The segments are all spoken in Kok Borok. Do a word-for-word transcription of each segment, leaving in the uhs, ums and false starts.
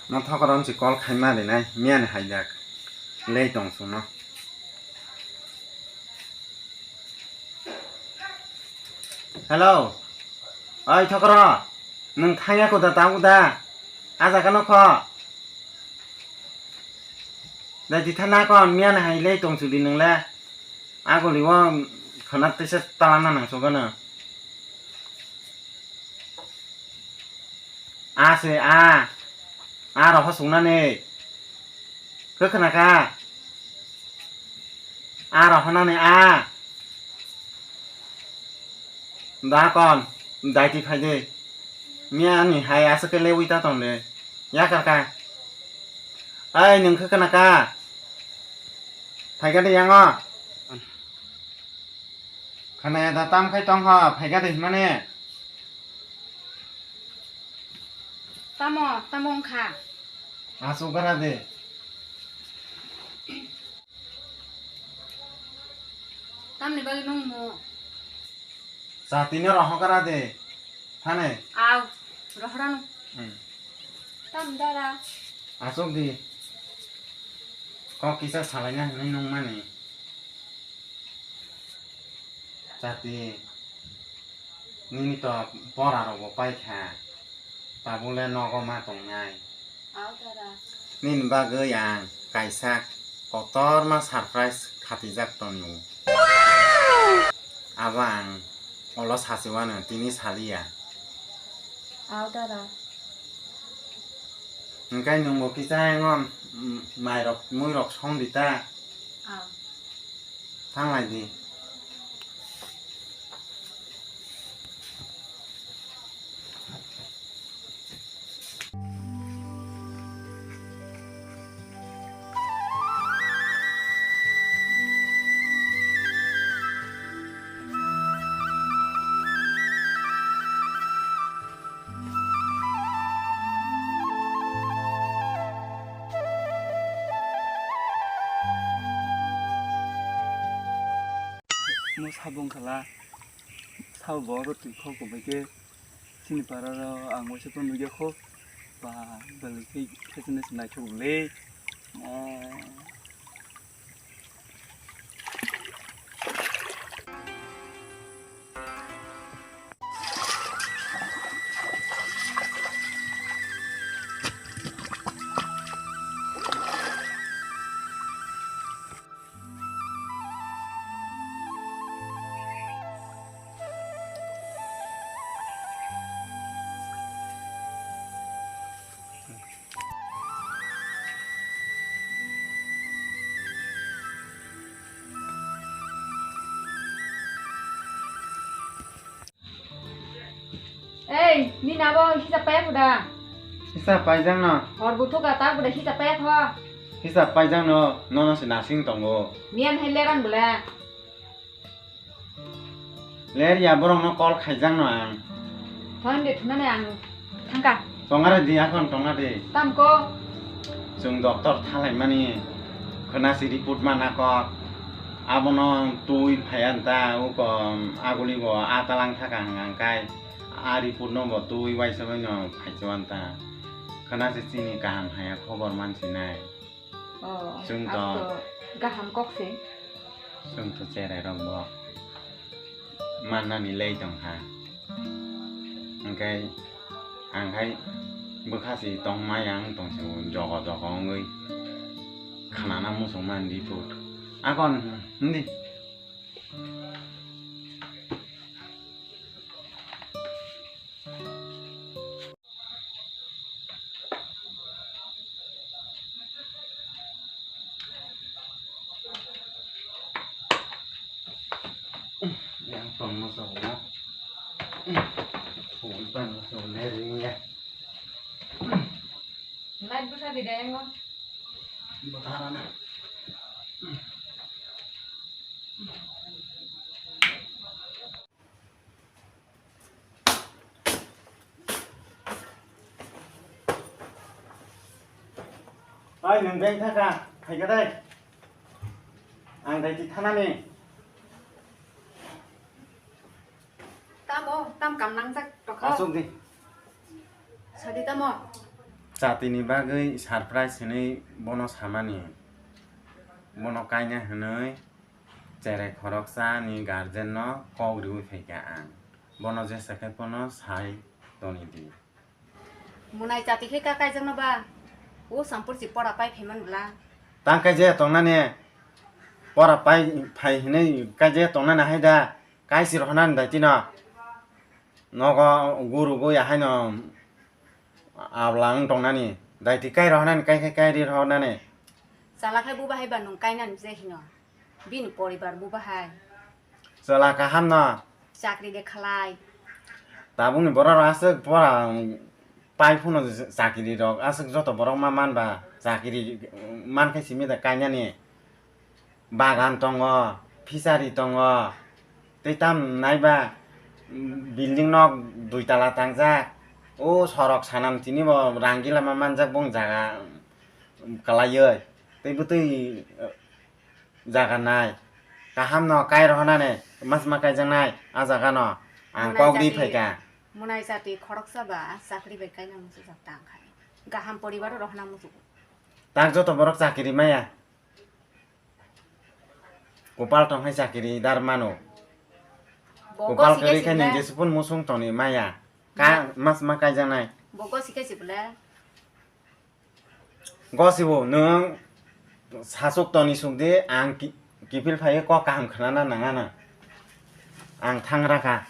Mo thokoro si call khaima rinai, miyani hai jak. Lei tong chwngno. Hello. Oi thokoro. Nwng thangya kuda ta uda. A jaga no kho. Dai di thana kon miyani hai lei tong chwdi nwng le. Aguli o khana tesa talana nang chugano. A se a. A roho sungnani. Khe khna kha? A roho nani a. Da kon, dai ti phai de. Miya ni hai aswk khe lewi ta tong de. Ya kar kha. Ai nwng khe khna kha? Phai kha de yango. Khna ya da tam khai tong ha, phai kha de himani. Tamo, tamo wngkha? Aswk gra de. Tamni bagwi nung mo? Chati no rohor gra de. Thane. Aw, rohor ano. Hmm. Tam dara. Aswk di. Kok kisa salaina hinwi nungmani. Chati, nini to pora rok bo paikha, tabuk le nogo ma tongnai. Aw dara. Nini bagwi ang kaisa kotorma surprise khatijak tongo. Abo ang olo sachiwano tini saliya. Aw dara. Hwnkhe nwngbo kisa wngo, mm, mairok muirok song di ta. Aw. Thanglai di. Mo sabo wngkha la, sabo bo oro twi kho, kubui khe chini para rok ang waisa phano nukya kho, ba belai khe khe chini se naithok le. Ei, nini abo hisab paiya kho da? Hisab paijak no. Hor buthuka ta kho da hisab paiya kho? Hisab paijak no, nono se nasing tongo. Miyan hai lerang bole. Ler ya borok no call khaijak no ang. Thon de thunani ang thangka. Tongare di akhon tonga de. Tam ko? Chwng doctor thalai mani khwna si report mana kok. Abono twi phaiya ta uko aguli bo a talang thaka hang kai. A report no bo twi waisa bai no phaichwan ta. Khwna si chini kaham haya khobor mansinai. Oh, chwng to abo to gaham kok se. Chwng to cherai rok bo mannani lei tong kha. Hwnkhe ang khai bwkha si tong maya wng tong si jogo jogo wngwi khnana muchung mani di put. Akon hindi. Yang tong masuk na. Phone pan masuk na ring ya. Light busa di deh ngo. Botara na. Oi, nwng beng thaka, phaikha dai. Ang dai ti thanani. Tamo, tam kam nangjak tokha. Asuk di. Sadi tamo. Chatini bagwi surprise hinwi bono samani, bono kaina hinwi cherai khoroksa ni guardian no kok riwi phaikha ang. Bono jesa khe phano sai toni di. Munai chati khe ka kaijakno ba? O sampursi pora pai phaiman bla. Tang kaijaya tongnani, pora pai phai hinwi kaijaya tongnani hai da, kaisi rohonani daitino. Nogo guru bo ya haino abla wng tongnani. Daiti kai rohonani, kai kai kai ri rohonani. Chala khai buba hai ba nwng kainani je hino. Bini poribar buba hai. Chwla kaham no. Chakri de khlai. Tabukni borok rok aswk pora pai phano chakri rok aswk joto borok ma man ba chakri man khai simi da kainani. Bagan tongo, fishery tongo, tei tam naiba building nok dui tala tangjak. O sorok sanam tini bo rang gila ma manjak bong jaga kwlaiwi. Tei bwtwi jaga nai. Kaham no kai rohonani, mas ma kaijaknai, a jaga no. Ang kok ri phaikha. Munai jati khoroksa ba chakri bai kaina muchujak tang khai. Gaham poribar o rohna muchugo. Tak joto borok chakri maya. Kopal tong hai chakiri dar mano. Bo kopal gosi khe khe si nang bole. Jese phun musung toni maya. Ka mas ma kaijaknai. Bo gosi khe si bole. Gosi bo nwng sasuk toni suk di ang ki-, kiphil phai kok kaham khnana nangana. Ang thang rakha.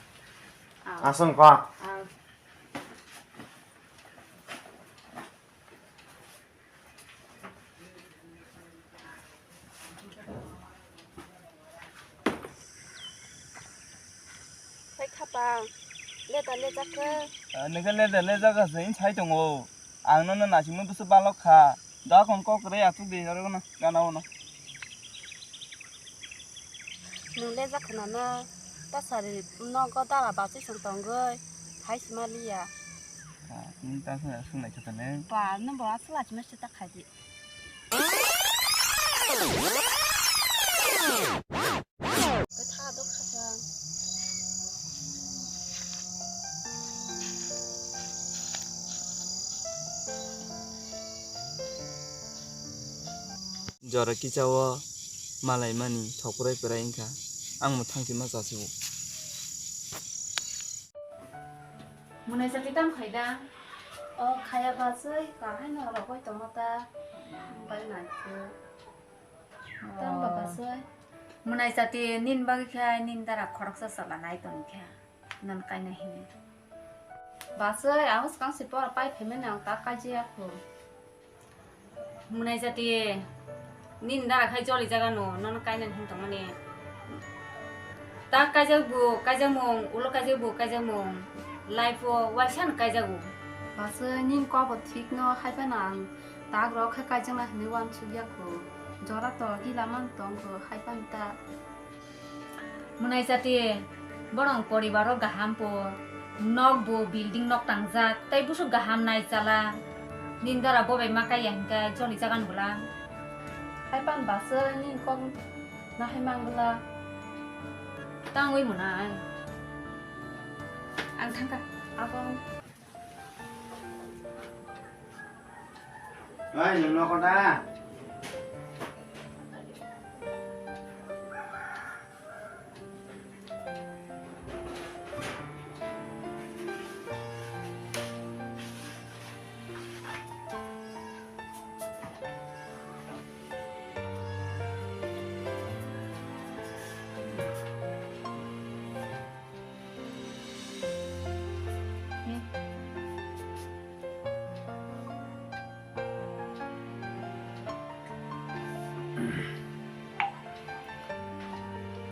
Aw. Asong kok. Aw. Hai khapang, leda lejak khe? Ah, nokhe leda lejak khe se, in sai tongo. Ang nono naisingno bwswk balok kha. Da khon kok kwrwi achuk de, aro no, gana ono. Nwng lejak khwnano, ta sari nogo dara bachwi chwng tongwi, hai sima liya. Ah, nwng ta swngnai khe tane. Ba, nwng bo aswk lachima se ta khai di. Kwtha do khajang. Jora kisa o malai mani thok kwrai kwrai wngkha, ang bo thangchima chasigo. Munai chati tam khai da? O khaya bachwi kahai no rogoi tongo ta. Bai nai khe. Tam ba bachwi. Munai chati nin bagwi khe nin dara khoroksa chwla nai toni khe. Nan kaina hini. Bachwi, ang swkang se pora pai phaimani ang ta kaijaya kho. Munai jati, nini dara khai joli jaga no, nono kainani hin tongmani. Ta kaijak bu, kaijak mung, ulo kaijak bu, kaijak mung. Life o waisa no kaijak bu. Bachwi, nini kok bo thik no, hai phano ang tak rok khai kaijakna hinwi uansuk ya kho. Jora to hila man tong kho, hai phano ta. Munai jati, borong poribar o gaham po, nok bo building nok tangjak, tei busuk gaham nai chala. Nini dara bo bai ma kaiya hinkhe joli jagan bwla. Hai pan basa nini kok na hai mang bwla. Tangwi munai. Ang thangkha. Abo. Oi, nwng nogo da?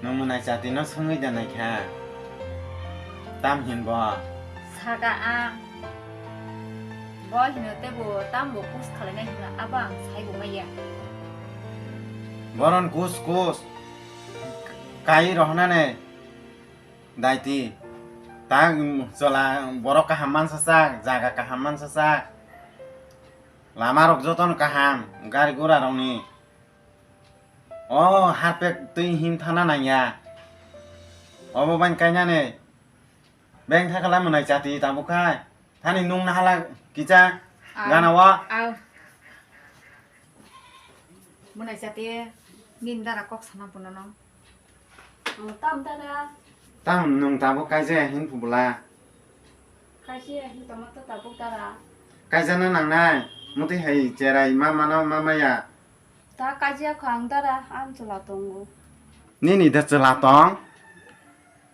Nwng mwnai chati no swngwi da naikha? Tam hin bo? Saka ang. Bo hino tei bo tam bo kus khlainai hino abo ang saibo maya. Boron kus kus. Kai rohonani. Daiti, ta, um, chwla borok kaham mansa sak, jaga kaham mansa sak. Lama rok jotono kaham, gari gura rokni. O harpek twi him thana nangya. Obo bai kainani. Beng thakala mwnai chati tabuk khai. Thani nung nahala kicha. Au. Gana wa? Au. Munai jati nini dara kok sana punono. Tam dara. Tam nung tabuk kaijaya hin pubula. Kaijaya hin tamo to tabuk dara. Kaijana nangnai. Muti hai cherai ma mano ma maya. Ta kaijaya kho ang dara, ang chwla tongo. Nini da chwla tong?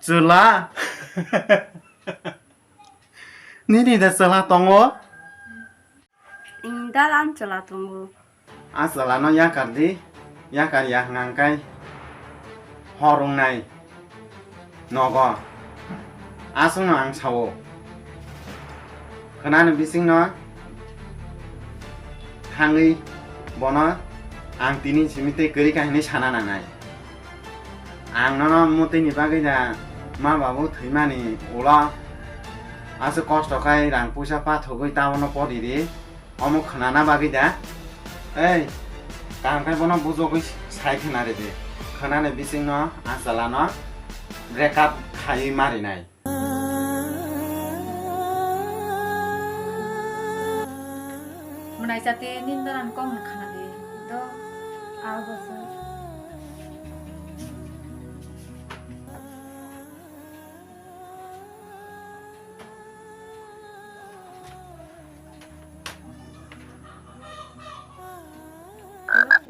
Chwla? Nini da chwla tongo? Ang dara ang chwla tongo. A chwla no yakar di, yakar ya hwnka hwnkhe hor wngnai. Nogo. Aswkno ang sao. Khwnani bisingno thangwi bono ang tini simi tei kwrwi kha hinwi sana nangnai. Ang nono mwtwini bagwi da ma babu thwimani ulo aswk kosto khai rang puisa pathogwi tabono podi ri. Omo khwnana bagwi da. Ei, kaham khe bono bujogwi sai khwna ridi. Khwnani bisingno a chwlano break up khaiwi marinai. Mwnai jati nini dara ni kok no khna di. Do, abo se.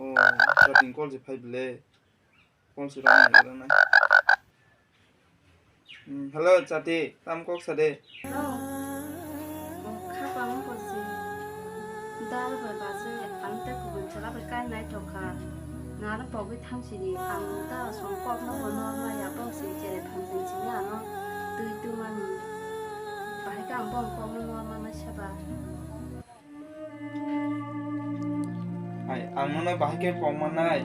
Oh, chatting call se phai bele. Call se rang nai rang nai. Hmm, hello, chati, tam kok sa de. Hello. Oh, kha pang ko si. Dal bai ba se, ang te kubun chala bai kai nai to kha. Naro pogwi thang sini, ang ta song kok no bo norma ya bok si chere thang sini sini ano twi tu mani. Bahai ka ang bok kok no norma na seba. Hai, ang nono bahai khe kok manai.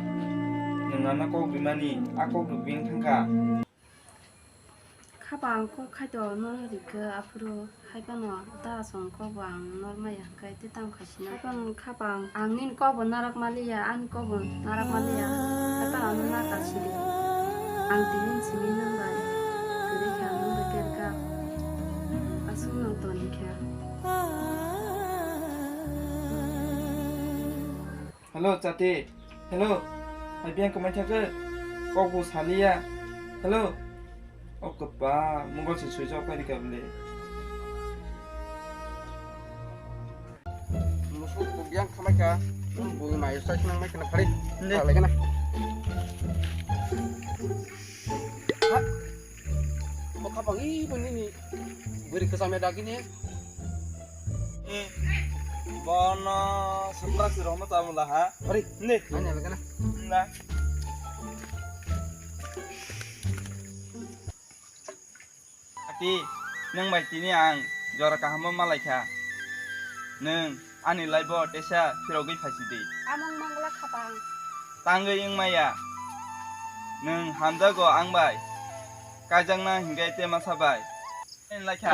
Nwng ano kok rimani, a kok rwbing thangkha. Khapang kok khai to no rikha aphuru hai phano ta song kok bo ang norma ya khai te tam khai sina. Hai phano khapang ang nini kok bo narak maliya, ani kok bo narak maliya. Hai phano ano nakar sidi. Ang tini simi nang bai. Kwrwi kha ang nang bai kerka. Aswk no toni kha. Hello, chati. Hello. Hai biyang kwmai thangkhe? Kok bo saliya. Hello. O kwpa, mobile se switch off khai rikha bole. Musu ko biyang khamai kha. Bui mai sa sinang mai khna phari. Ne. Lai khna. Ha. Bo khapang i bo nini bwrwi kwcham ya dagi ni. Eh, bono supra si romo ta mula ha. Ori, ne. Nanya lagana. Na. Ati, nwng bai tini ang jora kaham malai kha. Nwng ani life o tesa phirogwi phaisidi. Amang mangla khapang. Tangwi wngmaya. Nwng hamjago ang bai. Kaijakna hingke te masa bai. Nwng lai kha.